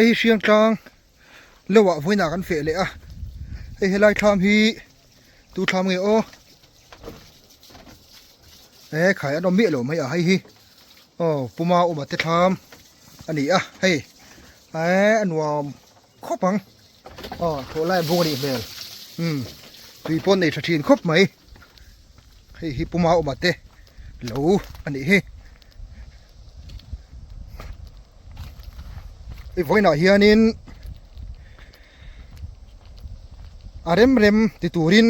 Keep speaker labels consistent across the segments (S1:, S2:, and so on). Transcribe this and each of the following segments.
S1: Hei hi hriang tlang lo ah vawiinah kan feh leh a, hei helai thlam hi tu thlam nge aw e khai an awm miah lo mai a hei hi aw puma awma te thlam a ni a hei eh a nuam khawp ang aw thawh lai bung a nih hmel umm tui pawh an nei tha thin khawp mai hei hi puma awma te lo a nih hi. Hei vawiinah hianin a rem rem ti turin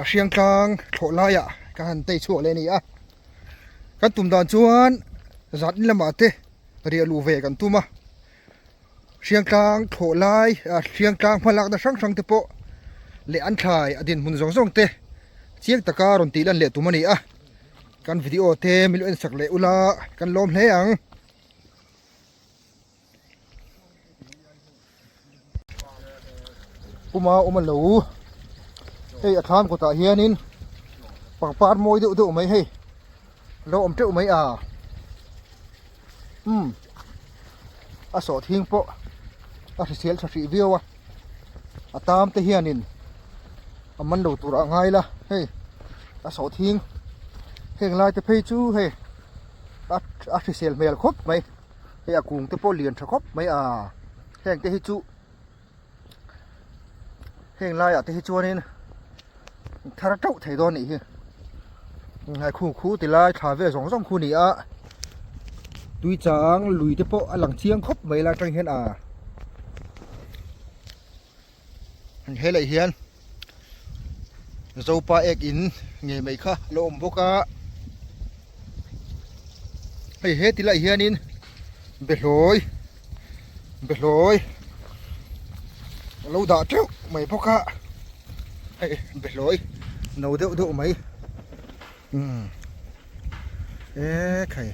S1: a hriang tlang thlawh laiah ka han tei chhuak leh a ni a kan tum dan chuan zan in lamah te riah luh ve kan tum a hriang tlang thlawh lai ah hriang tlang hma lakna hrang hrang te pawh leh an thlai a dinhmun zawng zawng te chiang taka rawn tih lan leh tum a ni a. Kan video te min lo en sak leh ula kan lawm hle ang. Puma awm a lo hei a thlam kawtah hianin pangpar mawi deuh deuh mai hei lo awm teuh mai a umm a sawhthing pawh a hrisel tha hrih viau a. A tam te hianin a man lo tur a ngai la hei a sawhthing heng lai te phei chu hei a hrisel hmel khawp mai hei a kung te pawh lian tha khawp mai a heng te hi chu heng laiah te hi chuanin thar teuh thei dawn a nih hi hai khu khu ti lai thla vel zawng zawng khu a ni a tui chang lui te pawh a lang chiang khawp mai lai atang hian a helai hian zopa ek in ngei mai kha a lo awm bawk a hei he ti laiah hianin behlawi behlawi a lo dah teuh mai bawk a hei behlawi no deuh deuh mai umm e khai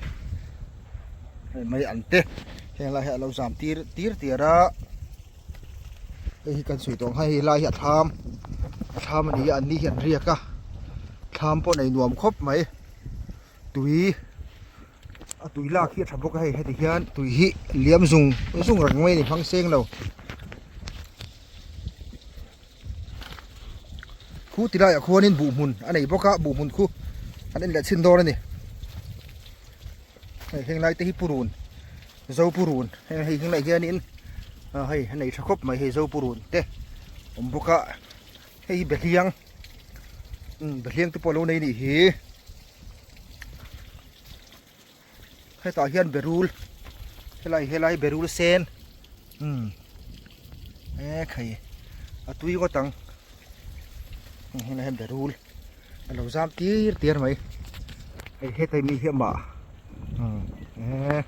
S1: hei mai an te heng lai hi a lo zam tir tir tir a hei hi kan sawi tawh ang hei lai hi a thlam a thlam a ni a an ni hi an riak a thlam pawh nei nuam khawp mai. Tui a tui lak hi a tha bawk a hei heti hian tui hi liam zung zung reng mai a ni hmang seng lo khu ti laiah khuanin buh hmun a nei bawk a buh hmun khu an en leh chhin dawn a ni hei heng lai te hi purun zo purun heng hei heng lai hianin hei a nei tha khawp mai hei zo purun te awm bawk a hei hi behliang umm behliang te pawh a lo nei a nih hi hetah hian berul helai helai berul sen umm e khai a tui ngawt ang helai hian berul a lo zam tir tir mai hei hetai mi hi amah umm e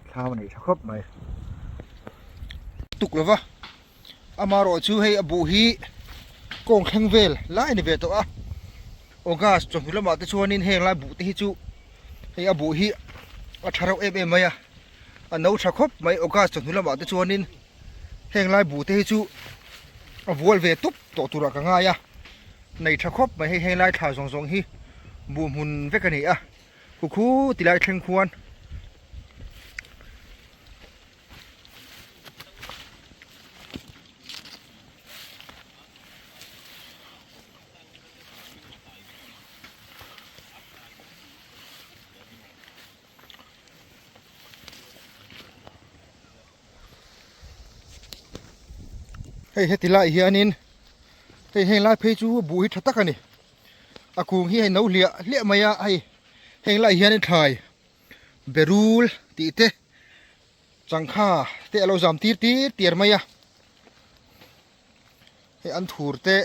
S1: thlam a nei tha khawp mai tuk lova. Amaherawh chu hei a buh hi kawng thleng vel lai a ni ve tawh a, August chawhnu lamah te chuanin heng lai buh te hi chu hei a buh hi a tha reuh em em mai a, a no tha khawp mai August chawhnu lamah te chuanin heng lai buh te hi chu a vual ve tup tawh turah ka ngai a, nei tha khawp mai hei heng lai thla zawng zawng hi buh hmun vek a ni a, khukhu ti lai thleng khuan. Hei heti lai hianin hei heng lai phei chu buh hi tha tak a ni a kung hi hei no hliah hliah mai a hei heng lai hianin thlai berul tih te Changkha te a lo zam tir tir tir mai a, hei an thur te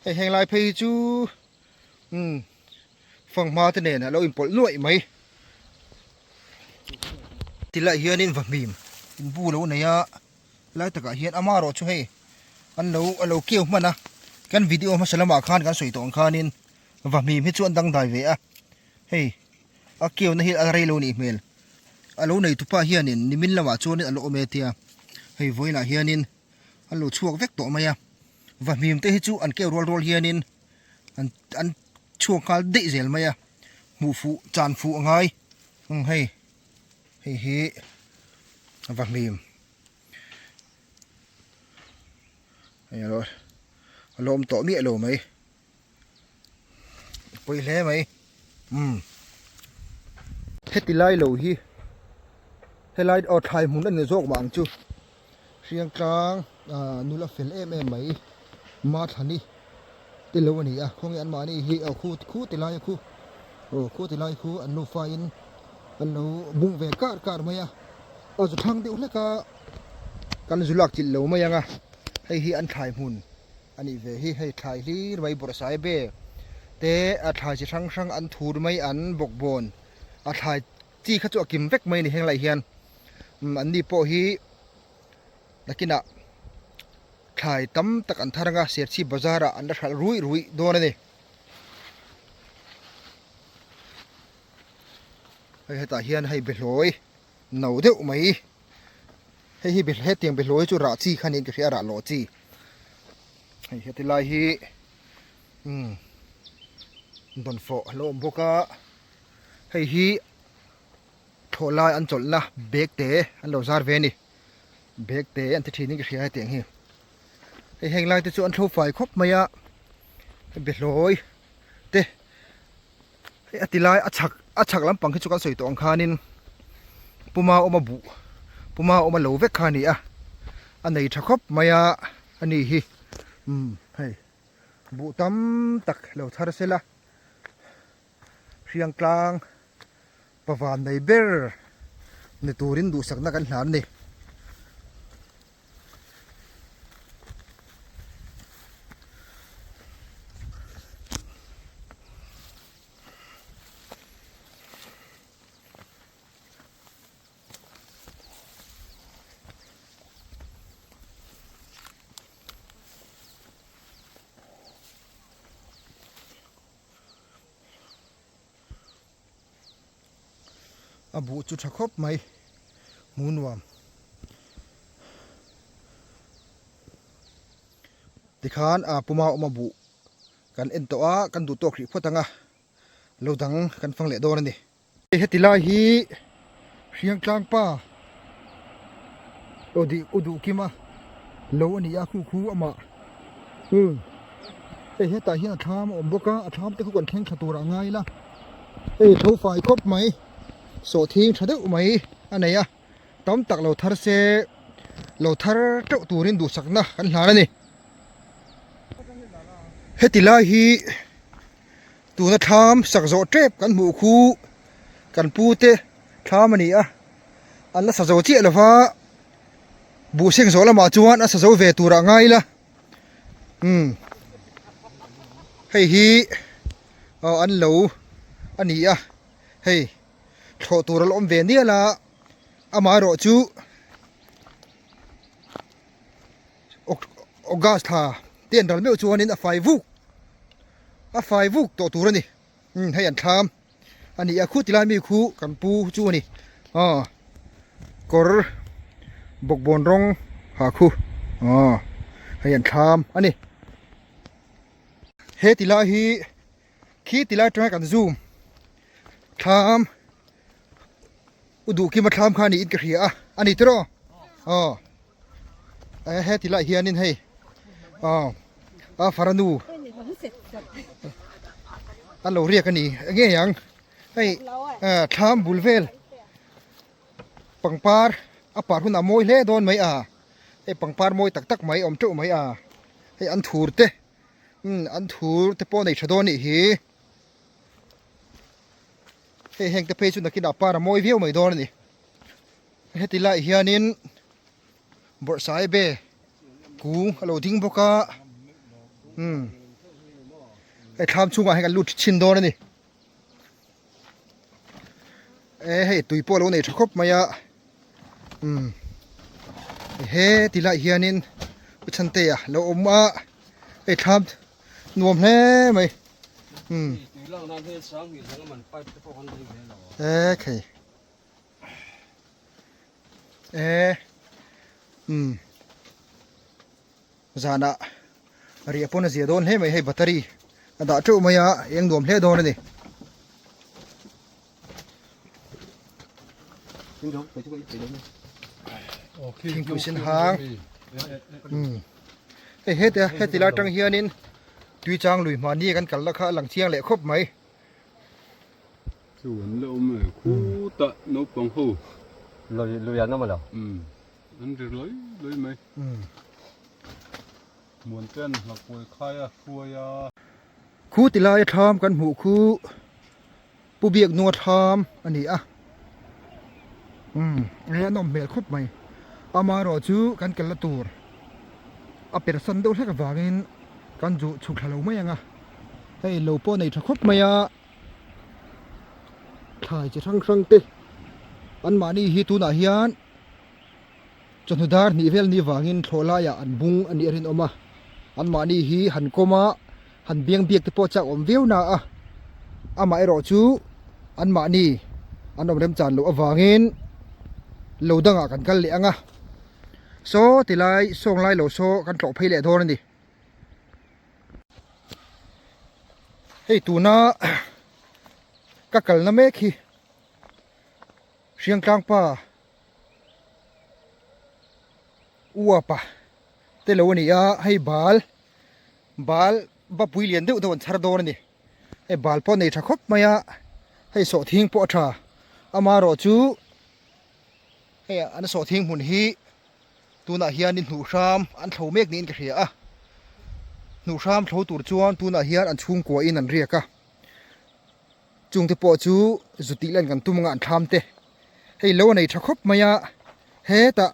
S1: hei heng lai phei hi chu umm fanghma te nen a lo inpawlh nuaih mai. Tilai hianin vahmim in bu lo nei a lai takah hian ama erawh chu hei an lo a lo keu hman a kan video hmasa lamah khan kan sawi tawh ang khanin vahmim hi chu an dangdai ve a hei a keuna hi a rei lo nih hmel. A lo nei tupa hianin nimin lamah chuanin a lo awm e tia hei vawiinah hianin an lo chhuak vek tawh mai a vahmim te hi chu an keu rual rual hianin an an chhuak nghal daih zel mai a hmuh fuh chan fuh a ngai hei hei hi vahmim. Hei a lo a lo awm tawh miah lo mai a pawi hle mai umm heti lai lo hi helai aw thlai hmun a ni zawk mah ang chu hriang tlang ah nula fel em em mai mathlani te lo a ni a khawnge an mahni hi aw khu khu ti lai khu aw khu ti lai khu an nufa in an lo bung ve kar kar mai a aw zu thlang deuh hlek a kan zu lak chilh lo mai ang a hei hi an thlai hmun a nih ve hi hei thlai hlir mai bawrhsai be te a thlai chi hrang hrang an thur mai an bawk bawn a thlai chi kha chu a kim vek mai a ni heng lai hian umm an ni pawh hi nakinah thlai tam tak an thar anga Serchhip bazar ah an la hralh ruih ruih dawn a ni. Hei hetah hian hei behlawi no deuh mai hei hi hetiang behlawi chu rah chi kha niin ka hria a rah lawh chi hei heti lai hi umm dawnfawh a lo awm bawk a hei hi thlawh lai an chawlhna bag te an lo zar ve a ni bag te an ti thin in ka hria hetiang hi hei heng lai te chu an thlo fai khawp mai a behlawi te hei a ti lai a chhak a chhak lampang khi chu kan sawi tawh ang khanin puma awma buh puma awma lo vek kha a ni a a nei tha khawp mai a a ni hi umm hei buh tam tak lo thar sela hriang tlang pavan nei ber ni turin duhsakna kan hlan a ni. A buh chu tha khawp mai hmuh nuam tikhan a puma awm a buh kan en tawh a kan duh tawk hrih phawt ang a lo dang kan fang leh dawn a ni. Heti lai hi Hriangtlang pa aw dih u duh kim a lo a ni a khu khu amah um hei hetah hian a thlam a awm bawk a a thlam te khu kan thleng thla tur ah ngai ila hei tho fai khawp mai sawhthing tha deuh mai a nei a tam tak lo thar se lo thar teuh turin duhsakna kan hlan a ni heti lai hi. Tuna thlam sak zawh tep kan hmuh khu kan pu te thlam a ni a, an la sa zo chiah lo va, buh seng zawh lamah chuan a sa zo ve turah ngai ila, umm hei hi aw an lo a ni a, hei thlawh tur a la awm ve nial a, amaherawh chu August thla te an ral meuh chuanin a fai vuk a fai vuk tawh tur a ni umm hei an thlam a ni a khu tilai mi khu kan pu chu a ni aw kawr bawkbawn rawng ha khu aw hei an thlam a ni he tilai hi khi tilai atanga kan zoom thlam u duh kima thlam kha niin ka hria a a ni tiraw aw. He ti lai hianin hei a faranu an lo riak a ni ngei ang hei thlam bul vel pangpar a par hunah mawi hle dawn mai a hei pangpar mawi tak tak mai awm teuh mai a hei an thur te an thur te pawh nei tha dawn anih hi hei heng te phei chu nakinah par a mawi viau mai dawn a ni. Heti lai hianin bawrhsai be kung a lo ding bawk a umm hei thlam chhungah hian kan lut chhin dawn a ni e hei tui pawh a lo nei tha khawp mai a umm heti lai hianin u chhantea a lo awm a hei thlam nuam hle mai umm e khei. E umm zanah riah pawn a zia dawn hle mai hei battery a dah teuh mai a eng nuam hle dawn a ni. Thingpui sen hang umm. Hei hete heti lai atang hianin Tuichang lui hmahni kan kalna kha a lang chiang leh khawp mai.
S2: Chu an la awm e khutah naupang ho.
S3: Lui lui an awm a lo.
S2: Umm an ri lawi lawi mai. Muanten hlauhpuai khai a hruai a.
S1: Khu ti laia thlam kan hmuh khu Pu Biak Nunga thlam a ni a. Umm hei a nawm hmel khawp mai. Amaherawh chu kan kalna tur a persan deuh hlek avangin kan zu chhuk thla lo mai ang a. Hei lo pawh nei tha khawp mai a. Thlai chi hrang hrang te anmahni hi tunah hian Chawhnu dar hnih vel ni vangin thlawh laiah an bung a nih a rinawm a, anmahni hi han kawm a, han biang biak te pawh chak awm viau na a, amah erawh chu anmahni an awm remchan loh avangin lo dangah kan kal leh ang a, saw tilai sawng lai lo saw kan tlawh phei leh dawn a ni. Hei tuna ka kalna mek hi Hriangtlang pa. Uapa te lo a ni a hei bal bal bapui lian deuh deuh an chhar dawn a ni hei bal pawh a nei tha khawp mai a hei sawhthing pawh a tha amaherawh chu hei an sawhthing hmun hi tunah hian in hnuh hram an thlo mek niin ka hria a hnuh hram thlo tur chuan tunah hian an chhungkua in an riak a. Chungte pawh chu zu tih lan kan tum anga an thlam te. Hei lo a nei tha khawp mai a, hetah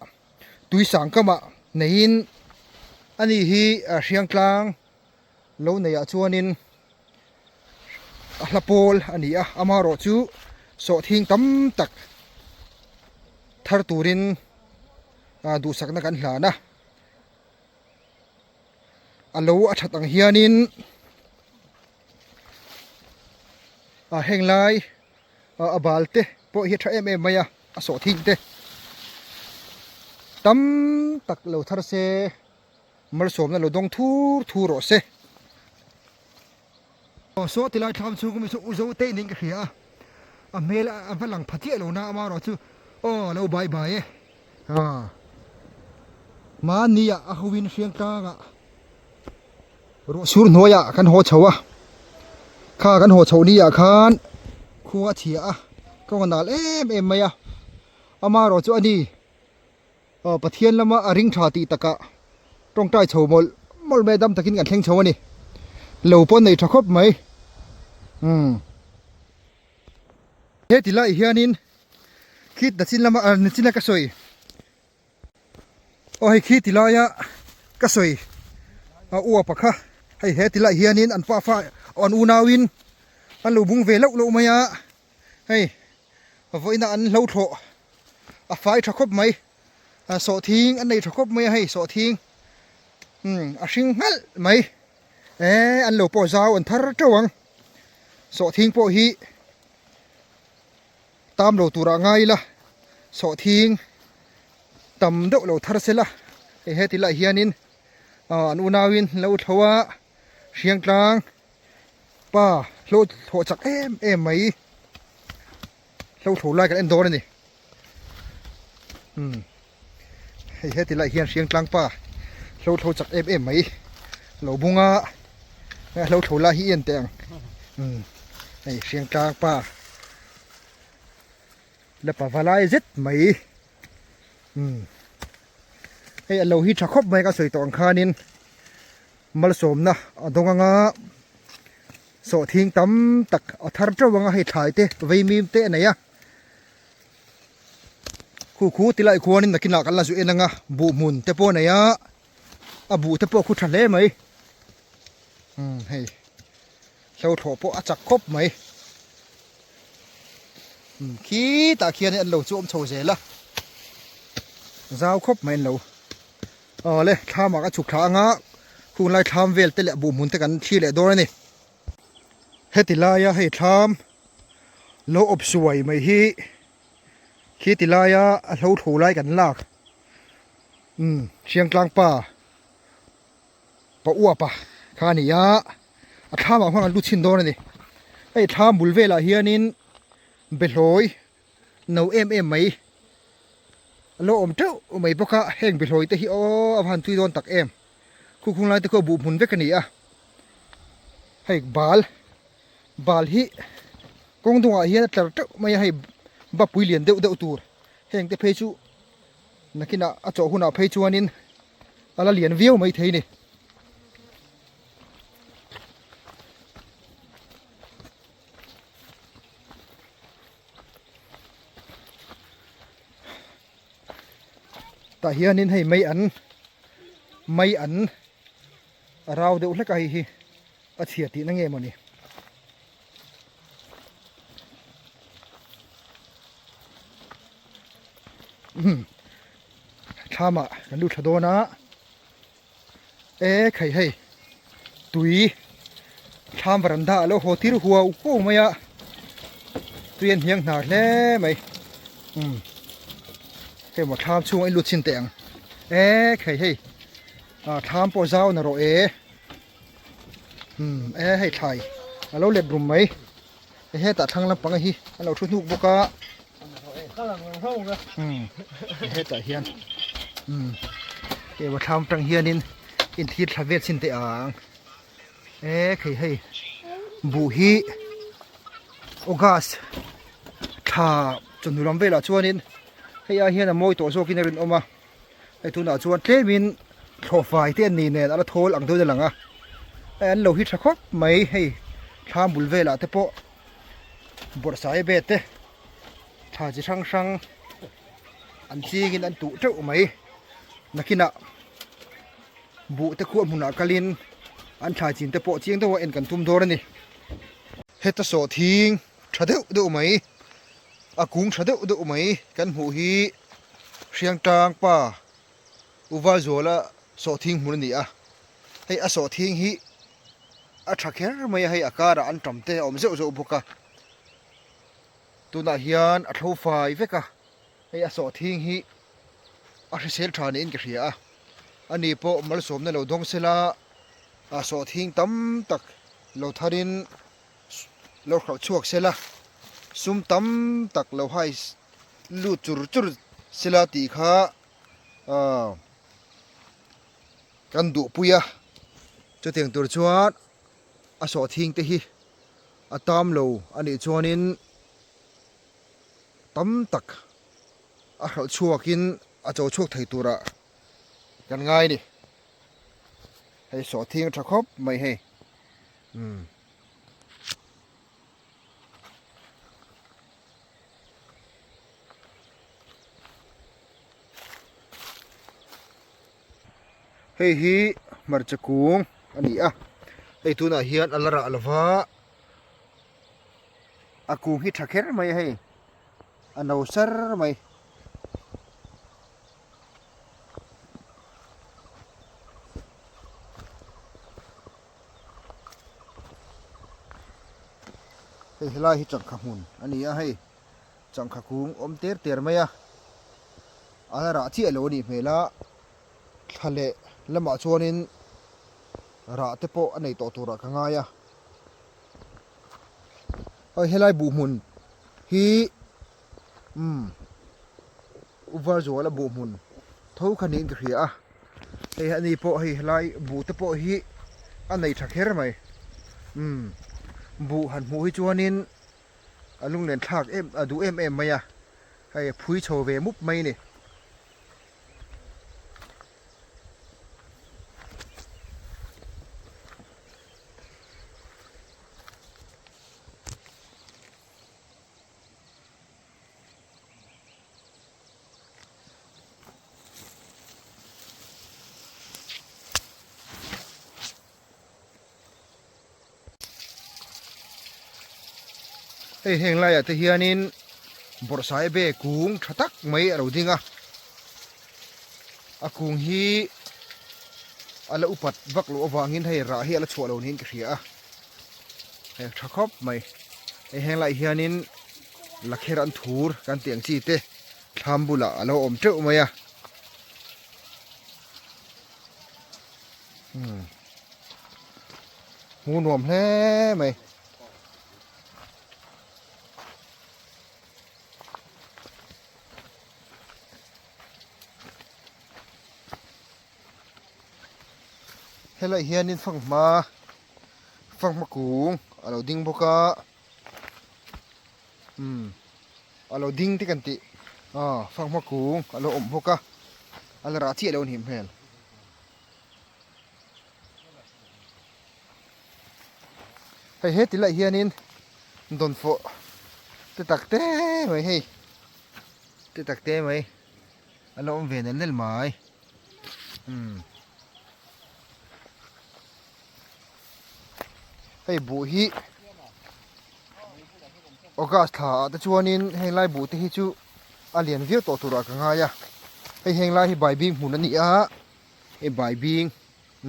S1: tui sang kamah neiin ani hi Hriangtlang lo neiah chuanin a hla pawl a ni a, amaherawh chu sawhthing tam tak thar turin duhsakna kan hlan a. A lo a that ang hianin a heng lai a bal te pawh hi a tha em em mai a a sawh thing te tam tak lo thar se malsawmna lo dawng thur thur rawh se. Aw saw tilai thlam chhung awm hi chu u zo te niin ka hria a a hmel a va lang pha chiah lo na amaherawh chu aw lo bai bai e a mahni ah a ho in hriang tlang ah ruah sur hnuai ah kan haw chho a kha kan haw chhoh ni ah khan khua a chhia a kawng a nal em em mai a amaherawh chu ani Aw Pathian lama a ring tha tih takah tawngtai chho mawlh mawlh mai a dam takin kan thleng chho a ni. Lo pawh nei tha khawp mai. Umm. Heti laiah hianin khi nachin lama ah nachina ka sawi aw hei khi ti laia ka sawi a uapa kha hei heti laiah hianin an pafa an unauin an lo bung ve loh loh mai a hei vawiina an hlo thlawh. A fai tha khawp mai sawhthing an nei tha khawp mai a hei sawhthing umm a hring nghalh mai eh an lo pawh zau an thar teuh ang sawhthing pawh hi tam lo turah ngai ila sawhthing tam deuh lo thar sela hei heti lai hianin ah an unauin an lo thlo a hriangtlang pa hlawh thlawh chak em em mai. Hlo tho lai kan en dawn a ni. Umm hei heti lai hian Hriangtlang pa hlo tho chak em em mai lo bung a hlo tho lai hi en teh ang. Umm hei Hriangtlang pa la pava lai zet mai. Umm hei a lo hi tha khawp mai ka sawi tawh ang khanin malsawmna a dawng anga. Sawhthing tam tak a thar teuh ang a, hei thlai te veimim te a nei a. Khu khu ti lai khuanin nakinah kan la zu en ang a, buh hmun te pawh a nei a, a buh te pawh a khu tha hle mai. Umm hei hlo thlawh pawh a chak khawp mai. Umm khitah khian an lo chu awm chho zel a, zau khawp mai an lo. Awle thlam ah ka chhuk thla anga khung lai thlam vel te leh buh hmun te kan thli leh dawn a ni. Heti laia hei thlam lo awp suai mai hi khi ti laia a hlo tho lai kan lak umm Hriangtlang pa pa uapa kha a ni a a thlam ah khuan kan lu chhin dawn a ni. Hei thlam bul velah hianin behlawi no em em mai a lo awm teuh mai bawk a heng behlawi te hi aw a va han tui dawn tak em. Khu khung lai te khaw buh hmun vek a ni a, hei bal bal hi kawng dungah hian a tlar teuh mai a, hei bapui lian deuh deuh tur heng te phei chu nakinah a chawh hunah phei chuanin a la lian viau mai thei a ni. Tah hianin hei mei an mei an a rau deuh hlek a hei hi a chhia tihna nge mawni. Thlamah kan lut thla dawn a e khai hei tui thlam varanda a lo haw tir huau huau mai a tui an hniang hnar hle mai umm hei maw thlam chhung a in lut chhin teh ang e khai hei ah thlam pawh zau na rawh e umm e hei thlai a lo let rum mai hetah thlang lampang hi a lo thu hnuk bawk a. Umm hetah hian umm keimah thlam atang hianin in thlir thla vel chin teh ang e khei hei buh hi august thla chawhnu lam velah chuanin hei ai hian a mawi tawh zawkin a rinawm a hei tunah chuan tlemin thlawhfai te an ni nen a la thawl ang deuhin a lang a hei an lo hi tha khawp mai hei thlam bul velah te pawh bawrhsai bed te thla chi hrang hrang an chingin an tuh teuh mai nakinah buh te khuah hmunah kalin an thlai chin te pawh chiang deuha en kan tum dawn a ni heta sawhthing tha deuh deuh mai a kung tha deuh deuh mai kan hmuh hi hriang tang pa uva zuala sawhthing hmun a ni a hei a sawhthing hi a tha kher mai a hei a karah an tam te a awm zeuh zeuh bawk a tunah hian a thlo fai vek a hei a sawhthing hi a hrisel tha niin ka hria a ani pawh malsawmna lo dawng sela a sawhthing tam tak lo tharin lo hralh chhuak sela sum tam tak lo hai lut chur chur sela tih kha aaa kan duhpui a chutiang tur chuan a sawhthing te hi a tam lo a nih chuanin tam tak a hralh chhuakin a cho chhuak thei turah kan ngai a ni hei sawhthing a tha khawp mai hei umm. Hei hi hmarcha kung a ni a hei tunah hian a la rah lo va a kung hi tha kher mai a hei a no sar mai. Hei helai hi changkha hmun a ni a hei changkha kung awm ter ter mai a a la rah chiah lo a nih hmel a thla leh lamah chuanin rah te pawh a nei tawh turah ka ngai a hei helai buh hmun hi umm uvar zuala buh hmun tho kha niin ka hria a. Hei ani pawh hei helai buh te pawh hi a nei tha kher mai umm buh han hmuh hi chuanin a lunglen thlak em a duh em em mai a hei a phui chho ve mup mai a ni. Hei heng laiah te hianin bawrhsaibe kung tha tak mai a lo ding a a kung hi a la upat vak loh avangin hei rah hi a la chhuah lo niin ka hria a hei tha khawp mai hei heng laiah hianin lakher an thur kan tih ang chi te thlam bulah a lo awm teuh mai a umm hmuh nuam hle mai. Helaiah hianin fanghma fanghma kung a lo ding bawk a umm a lo ding te kan tih aw fanghma kung a lo awm bawk a a la rah chiah lo a nih hmel. Hei he tilaiah hianin dawnfawh te tak te mai hei te tak te mai a la awm ve nel nel mai umm hei buh hi August thla ah te chuanin heng lai buh te hi chu a lian viau tawh turah ka ngai a hei heng lai hi baibing hmun a ni a hei baibing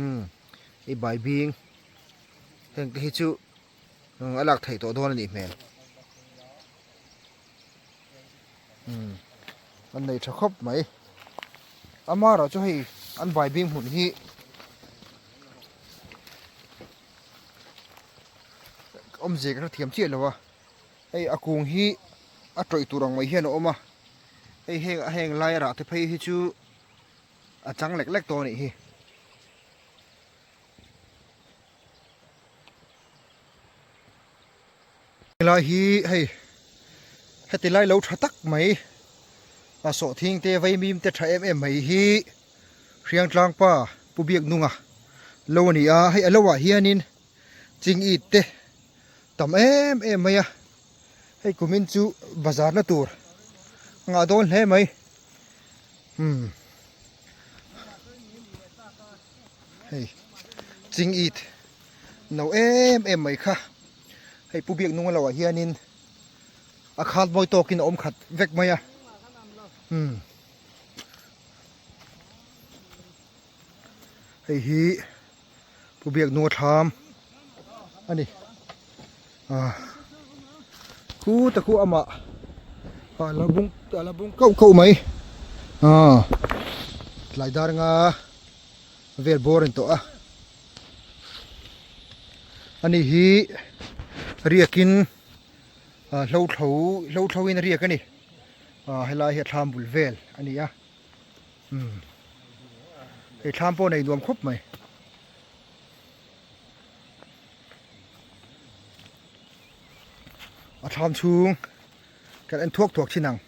S1: umm hei baibing heng te hi chu a lak theih tawh dawn a nih hmel umm an nei tha khawp mai amaherawh chu hei an baibing hmun hi awmzia ka hrethiam chiah lo a hei a kung hi a tawih tur ang mai hian a awm a hei heng heng lai rah te phei hi chu a chang lek lek tawh a nih hi. Helai hi hei heti lai lo tha tak mai a sawhthing te vaimim te tha em em mai hi Hriangtlang pa Pu Biaknunga lo a ni a hei a lo ah hianin chingit te tam em em mai a hei kumin chu bazar na tur a ngah dawn hle mai umm hei chingit no em em mai kha hei pu biak nung a lo ah hianin a khat mawi tawkin a awm khat vek mai a umm hei hi pu biak nung a thlam a ni ah khu ta khu amah ah a la bung a la bung kauh kauh mai ah tlai dar anga vel bawr a ni tawh a. Ani hi riakin ah hlo thlo hlo thlo in a riak a ni ah helai hi a thlam bul vel a ni a umm hei thlam pawh nei nuam khawp mai. A thlam chhung kan en thuak thuak thin ang.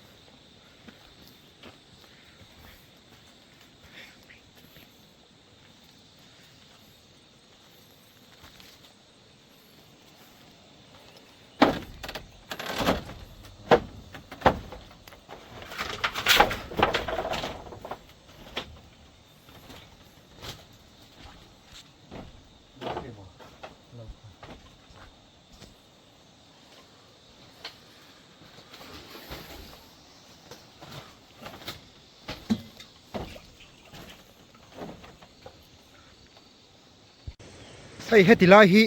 S1: Hei heti lai hi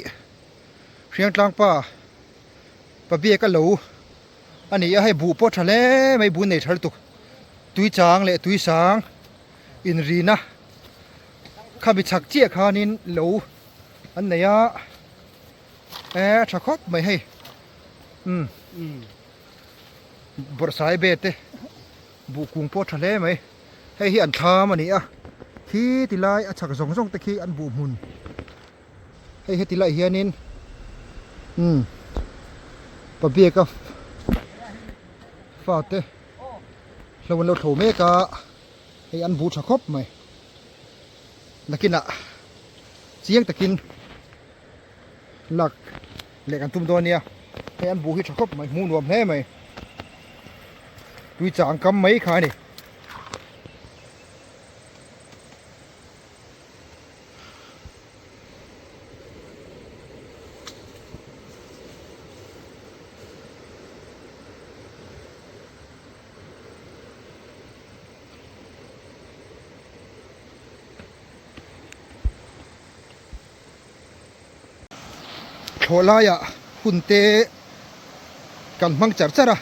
S1: Hriangtlang pa pa biak a lo a ni a hei buh pawh tha hle mai buh nei tha lutuk tui chang leh tui sang inrina khami chhak chiah khanin lo an nei a e tha khawp mai hei umm bawrhsai be te buh kung pawh tha hle mai. Hei hi an thlam a ni a, khi ti lai a chhak zawng zawng te khi an buh hmun. Hei heti laiah hianin umm pabiaka fate hlo an lo thlo mek a, hei an buh tha khawp mai. Nakinah chiang takin lak leh kan tum dawn nia, hei an buh hi tha khawp mai, hmuh nuam hle mai. Tui chang kam mai kha a ni. Thlawh laiah hun te kan hmang char char a,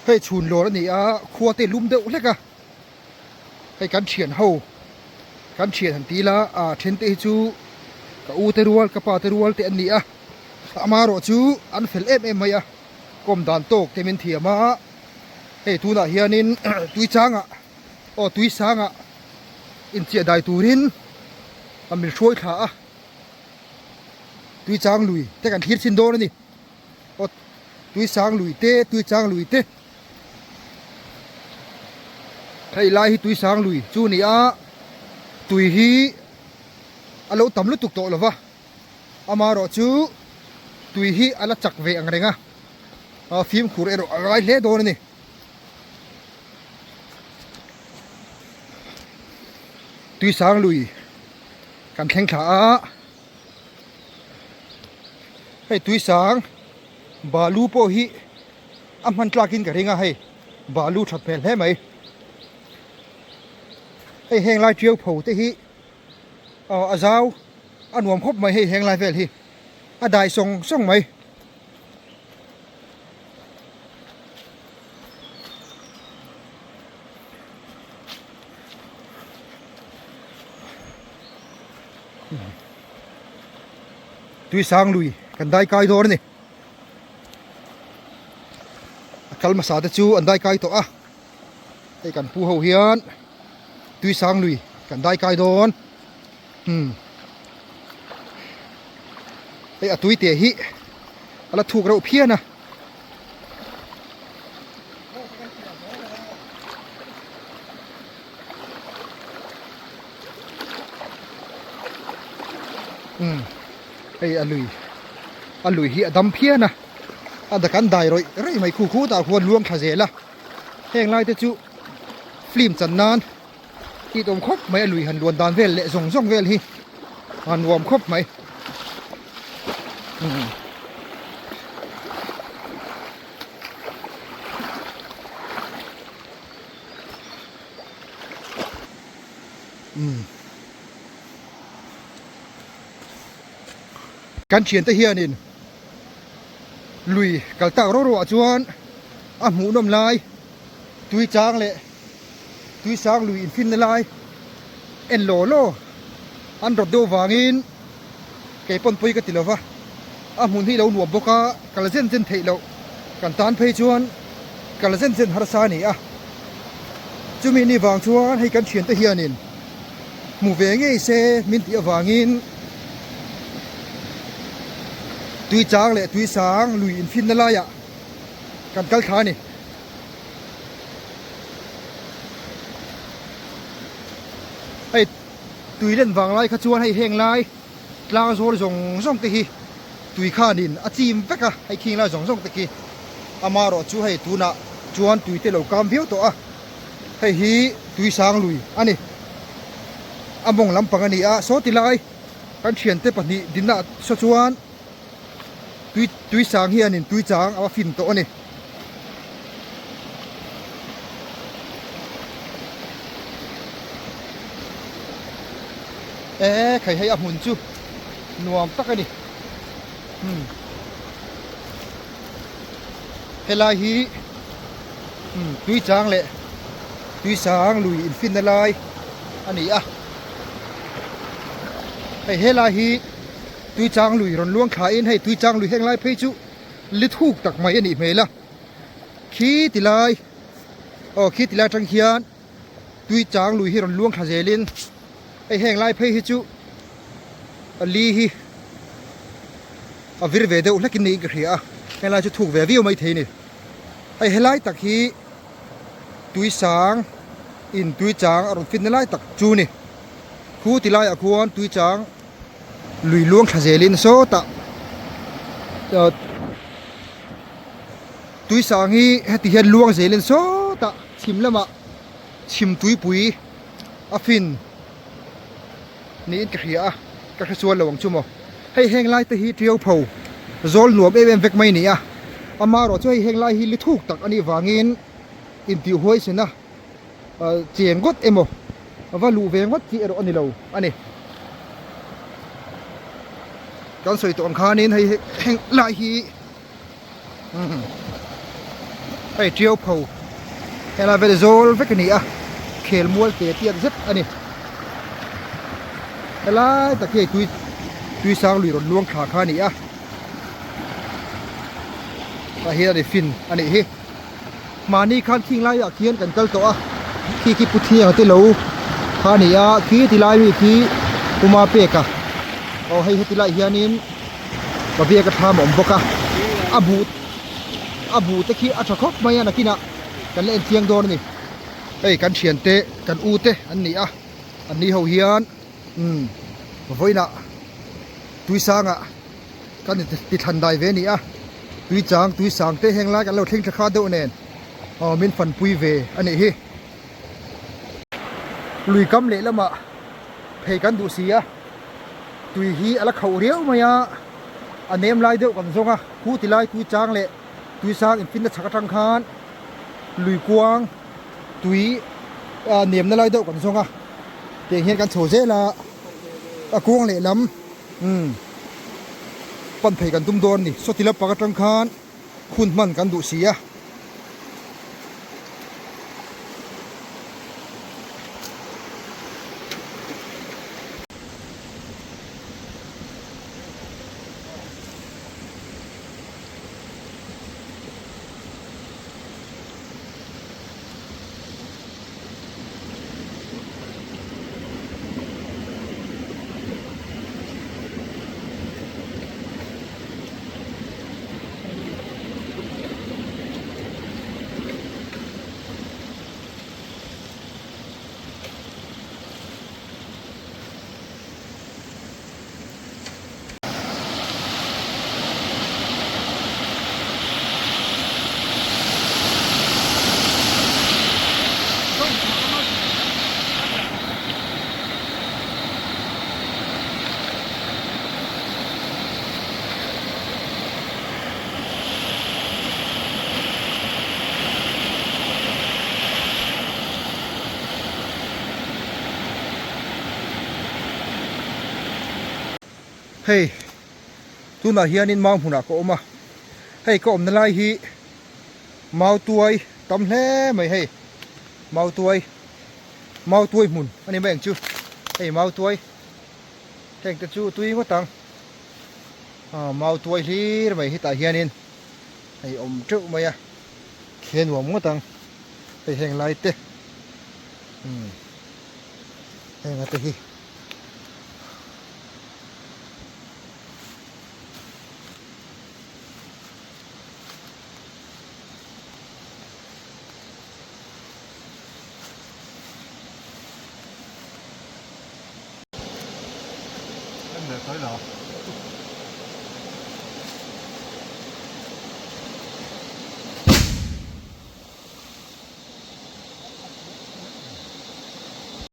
S1: hei chhun lawr a ni a, khua te lum deuh hlek a, hei kan thian ho kan thian han ti ila a then te hi chu ka u te rual ka pa te rual te an ni a, amaherawh chu an fel em em mai a, kawm dan tawk te min thiam a, hei tunah hianin tui changah aw tui sangah inchiah dai turin. A min hruai thla a, Tuichang lui te kan thlir chhin dawn a ni. Aw Tuisang lui te, Tuichang lui te. Hei lai hi Tuisang lui chu a ni a, tui hi a lo tam lutuk tawh lo va, amaherawh chu tui hi a la chak ve ang reng a, fimkhur erawh a ngai hle dawn a ni. Tuisang lui kan thleng thla a, hei tuisang balu pawh hi a hman tlak in ka ring a hei balu that hmel hle mai hei heng lai tiau pho te hi aw a zau a nuam khawp mai hei heng lai vel hi a dai sawng sawng mai. Tuisang lui kan dai kai dawn a ni. A kal hmasa te chu an dai kai tawh a. Hei kan pu ho hian Tuisang lui kan dai kai dawn. Hmm. Hei a tui te hi a la thuk reuh phian a. Umm hei a lui a lui hi a dam phian a a dak an dai rawih rawih mai khu khutah khuan luang thla zel a heng lai te chu film chan nan tih awm khawp mai a lui han luan dan vel leh zawng zawng vel hi a nuam khawp mai umm. Umm. Kan thiante hianin lui kal tak ro ro ah chuan a hmuhnawm lai tui chang leh tui sang lui infinna lai en law law an rawt deuh vangin kei pawn pawi ka ti lova a hmun hi lo nuam bawk a kal zen zen theih loh kan tan phei chuan kal zen zen harsa a ni a chumi ni vang chuan hei kan thiante hianin hmu ve ngei se min tih avangin tui chang leh tui sang lui infinna laiah kan kal thla a ni. Hei tui len vang lai kha chuan hei heng lai tlang zawl zawng zawng te hi tui khanin a chim vek a hei khing lai zawng zawng te khi amaherawh chu hei tunah chuan tui te lo kam viau tawh a hei hi tui sang lui a ni a mawng lampang a ni a saw ti lai kan thiante pahnih dinna saw chuan tui tui sang hianin tui chang a va fin tawh a ni. E khai hei a hmun chu nuam tak a ni umm helai hi umm tui chang leh tui sang lui infinna lai a ni a hei helai hi. Tuichang lui rawn luang thla in hei tuichang lui heng lai phei chu li thuk tak mai a nih hmel a khi ti lai aw khi ti lai atang hian tuichang lui hi rawn luang thla zel in hei heng lai phei hi chu a li hi a vir ve deuh hlek in niin ka hria a heng lai chu thuk ve viau mai thei a ni hei helai tak hi tuisang in tuichang a rawn fit na lai tak chu a ni khu ti laiah khuan tuichang. Lui luang thla zelin sawtah tui sang hi heti hian luang zelin sawtah chhim lamah chhim tuipui a fin niin ka hria a ka hre chuan lo ang chu maw hei heng lai te hi tiau pho zawl nuam em em vek mai a ni a amaherawh chu hei heng lai hi li thuk tak a nih vangin intihhuaisen a. Cheng ngawt emaw va luh ve ngawt chi erawh a ni lo a ni. Kan sawi tawh ang khanin hei heng lai hi hei tiau pho helai vel zawl vek a ni a khel mual te tiat zet a ni. Helai tak hi hei tui tui sang lui rawn luang thla kha a ni a tah hian a ni fin a nih hi. Mahni khan khing laiah khian kan kal tawh a, khi khi Puthianga te lo kha a ni a, khi ti lai mi khi Puma pek a aw hei heti lai hianin ka biak a thlam a awm bawk a a buh a buh te khi a tha khawp mai a nakinah kan la en chiang dawn a ni hei kan thian te kan u te an ni a an ni ho hian umm vawiinah tuisangah kan ti thlan dai ve a ni a tuichang tuisang te heng lai kan lo thleng thla kha deuh nen aw min fanpui ve a nih hi. Lui kam leh lamah phei kan duh si a, tui hi a la khauh riau mai a, a nem lai deuh kan zawng a, khu ti lai tui chang leh tui sang infinna chhak atang khan lui kuang tui a nemna lai deuh kan zawng a, tiang hian kan chho zel a, a kuang leh lam umm pan phei kan tum dawn a ni, sawti lampang atang khan. Hun hman kan duh si a. Hei tunah hianin mau hmunah ka awm a hei ka awmna lai hi mau tuai tam hle mai hei mau tuai mau tuai hmun a ni mai ang chu hei mau tuai. Heng te chu tui ngawt ang ah mau tuai hlir mai hetah hianin hei awm teuh mai a thli a nuam ngawt ang hei heng lai te umm heng a te hi.